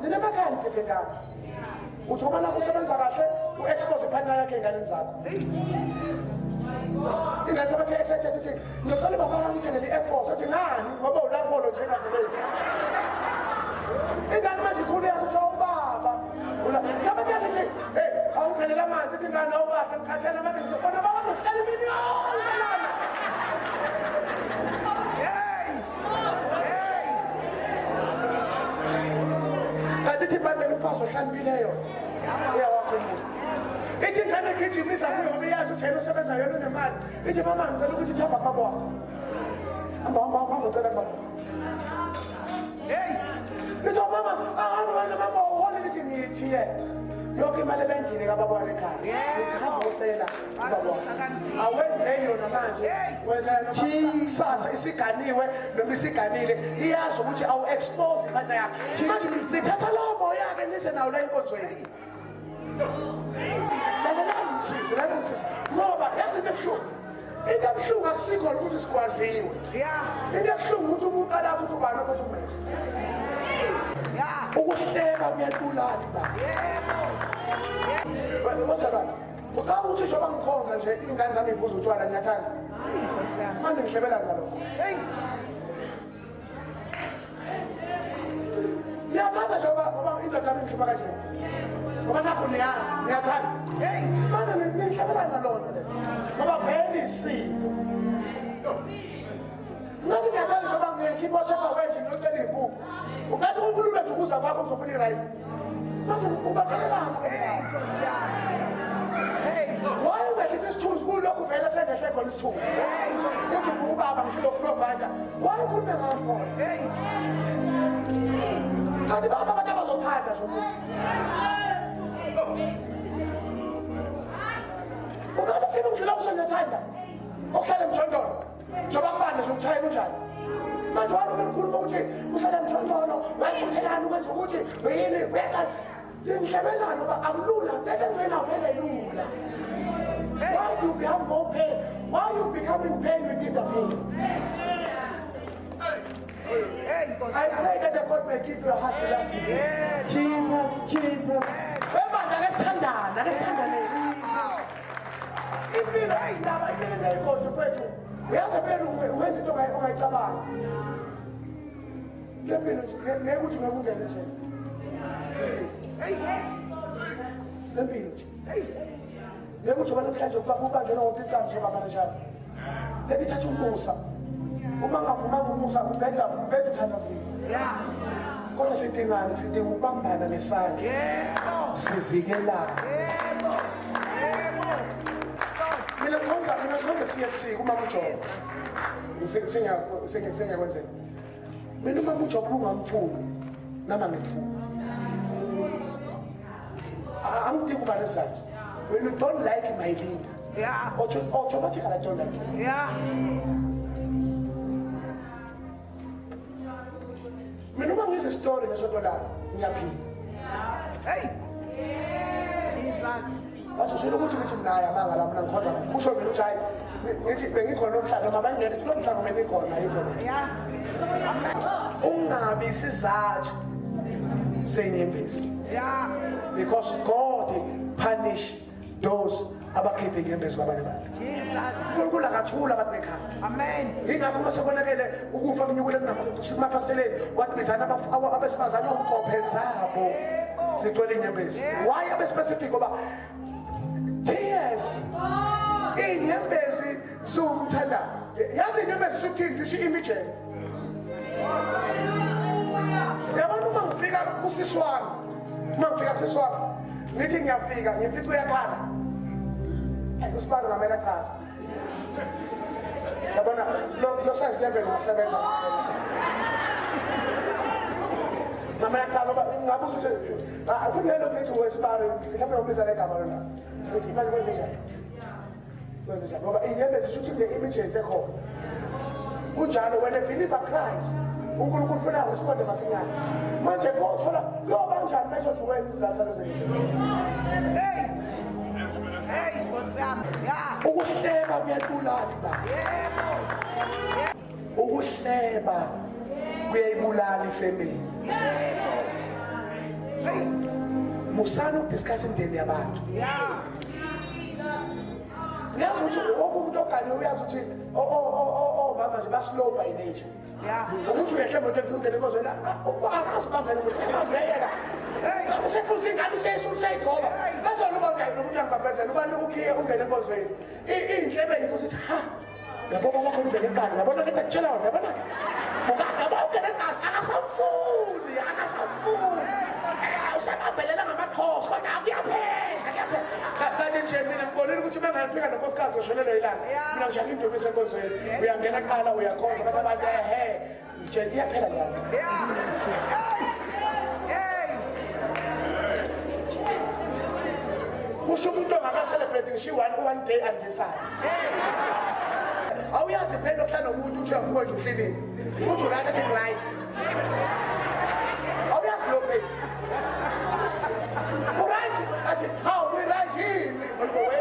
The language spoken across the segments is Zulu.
Nina emakhaya nidifendanga. Uthi ngoba nakho usebenza kahle, u-expose ipartner yakhe ey'nganeni zakho. Ingane sebathe excited uthi ngizocela ubaba angithengele i-Air Force athi ngani ngoba ulapho lo nje engasebenzi. Ingane manje ikhulu yazi ukuthi awubaba. Ula sebathe ngithi hey awungiphelele amanzi ithi ngani awukahle ngikhathele manje ngizobona baba uhlala imini yonke lana. Kanti ithi ibhayibheli umfazi ohlanipileyo uyawakho umuzi. Ithi ingane igijima iza kuyo ngoba iyazi ukuthi yena usebenza yena unemali. Ithi mama ngicela ukuthi ithamba kubaba wakho. Hamba hamba hamba ucela kubaba wakho. Hey. Ithi oh, mama ahamba wena mama uhola lithi ngithi ye. Yonke imali elendlini kababa wakho ekhaya. Ngithi hamba ucela kubaba wakho. Awenzeni yona manje. Wenzela noma kusasa isiganiwe noma isiganile iyazi ukuthi awu expose ipartner yakho. Manje nithatha lowo moya ke nize nawo la enkonzweni. Lalelani nsisi, lalelani nsisi. Ngoba yazi into ebuhlungu. Into ebuhlungu akusikhona ukuthi sigwaziwe. Yeah. Into ebuhlungu ukuthi umuntu alazi ukuthi ubani ophethe ummese. Yeah. Ukuhleba kuyalibulala ibandla. Yebo. Bazalwane, ucabanga ukuthi njengoba ngikhonza nje ingane zami iphuza utshwala ngiyathanda. Nkosi yami. Manje ngihlebelani ngalokho. Hey. Niyathanda nje ngoba indoda yami ingihlupha kanje. Ngoba nakho niyazi, niyathanda. Hey. Manje nihlebelana ngalona le. Ngoba vele isimo. Ngathi niyathanda njengoba ngikhipha othepha wenje ngiyocela iy'mpuphu. Ukathi ukulula nje ukuza kwakho uzofuna i-rice. Manje ubathelelana. Hey Nkosi yami. Hey. Why ungehlisa isithunzi kulokhu vele sengehle khona isithunzi. Uthi ngubaba ngifuna ukuprovide. Why ukhulume ngakho? Hey. Kanti baba abantu abazothanda nje umuntu. Ukanti simo ngidlula kusonyathanda. Okuhlala emjondolo. Njengoba kubanda nje ukuthayela unjani. Manje wena uke nikhuluma ukuthi uhlala emjondolo, wajumhelana ukwenza ukuthi yini uyaqa Ngihlebelana ngoba akulula, lento engena vele lula. Why do you become more pain? Why you becoming pain within the pain? Hey Nkosi I yami. pray that the God may give you a heart to love people. Yebo. Jesus, Jesus. Webandla ake sithandane, ake sithandaneni. Impilo indaba impilo ineyigodi mfethu. Uyazi empilweni ungenza into ongayicabanga. Le mpilo nje ngeke ukuthi ngeke ungene nje. Le mpilo nje. Ngeke ukuthi namhlanje kubanjwe nonke icala nje baba njalo. Leti thatha umusa. Uma ngavumanga umusa kubheda kubheda uthandazile. Yeah. Kodwa sidingani? Sidinga ukubambana ngesandla. Yebo. Sivikelane. Yebo. Yebo. Stop. Mina ngikhonza CFC kumama uJobe. Sengiyakwenzela. Mina uma uJobe ungamfuni nami angikufuni. Angidingi ukuba nesizathu. When you don't like my leader, Yeah. automatically I don't like you. Yeah. Mina uma ngizwe story ngesonto lami, ngiyaphila. Hey. Jesus. Bathi usho ukuthi ngithi mina hayi amanga la mina ngikhonza kusho mina ukuthi hayi ngithi bengikhona nomhlanga noma bangeke kulo mhlanga mina ikhona ayikho lo. Yeah. Amen. Ungabi isizathu senyembezi. Yeah. Because God punish those abakhiphe inyembezi kwabanye abantu. Jesus. uNkulunkulu akathula abantu bekhala. Amen. Yingakho uma sekonakele ukufa kunyukule kumafasiteleni wathi bizana abesifazane onkophe zabo zigcwele inyembezi. Why abe specific ngoba tears inyembezi ziwumthanda yazi inyembezi zisho zisho images. Yabona uma ngifika kusisi wami uma ngifika kusisi wami ngithi ngiyafika ngimfica uyakhala. Ayi usibani ngamele achaze. Yabona lo size 11 wasebenza kuphela. Mama yachaza ngoba ngabuza ukuthi futhi lelo ngithi wesibari mhlawumbe ngombiza ngegama lona. Ngithi imali kwenze njani? Kwenze njani? Ngoba inyembezi isho ukuthi kune emergency ekhona. Kunjalo when a believer cries uNkulunkulu ufuna responde masinyane. Manje kothola kuyoba kanjani manje uthi wena isizathu salezo nyembezi? Hey. Hey Nkosi yami. Yeah. Ukuhleba kuyalibulala ibandla. Yebo. Ukuhleba kuyayibulala ifamily. Yebo. Hey. Musani ukudiscuss imindeni yabantu. Yeah. Niyazi ukuthi wonke umuntu oganiwe uyazi ukuthi omama nje ba-slow by nature. Yeah. Ukuthi uyehla emotweni ufuna ungena enkonzweni, akazi ubambele umuntu, uyabamba, uyayeka. Usefunza ingane, useyigcoba. Bese wena uba uthi, "Hayi, lo muntu uyangibambezela," ubanika ukhiye ungene enkonzweni. Iy'nhlebe yinkosi ithi, ha, yabo baba khona ungene kuqala, uyabona lento akutshela yona, uyabona-ke? Yabo ungene kuqala, akasamfuni, akasamfuni. Usabambelela ngamaqhosa, kodwa kuyaphela, kuyaphela. Kanti nje mina ngibonile ukuthi uma ngaliphika nonkosikazi oshonelwe ilanga, mina ngishaya indumiso enkonzweni. Uyangena kuqala, uyakhonza, bathi abantu, ehe, ngitshela, iyaphela leyo nto. Yeah. Hey. Hey. Kusho umuntu ongaka-celebrate ngisho i-one day anniversary. Awuyazi phela okuhlala nomuntu uthi uyavuka nje uhlelile. Uthi right, athi right. Awuyazi lo phela. U-right, athi hawu we-right yini? Vele ube, we.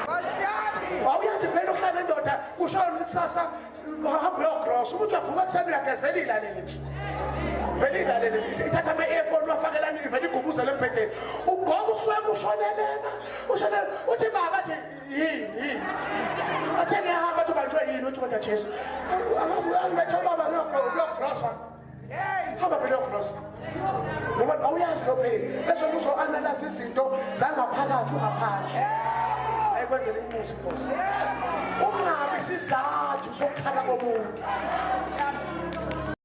Nkosi yami. Awuyazi phela ukuhlala nendoda kusho ukuthi kusasa hamba uyogrosa. Umuntu uyavuka ekuseni uyageza vele ilalele nje. Vele ilalele nje. Ithatha ama-earphone wafakelani vele igubuzele embhedeni. Ugqoka uswebe ushonelena. Ushonele uthi baba athi yini yini. Athe ngiyahamba athi ubanjwe yini uthi kodwa Jesu. Angazi uyangibetha ubaba kuyogrosa. Hey. Hamba phela uyogrosa. Ngoba awuyazi lo phela. Bese uzo-analyze izinto zangaphakathi ungaphandle. Ayikwenzela imusa inkosi. Ungabi isizathu sokukhala komuntu.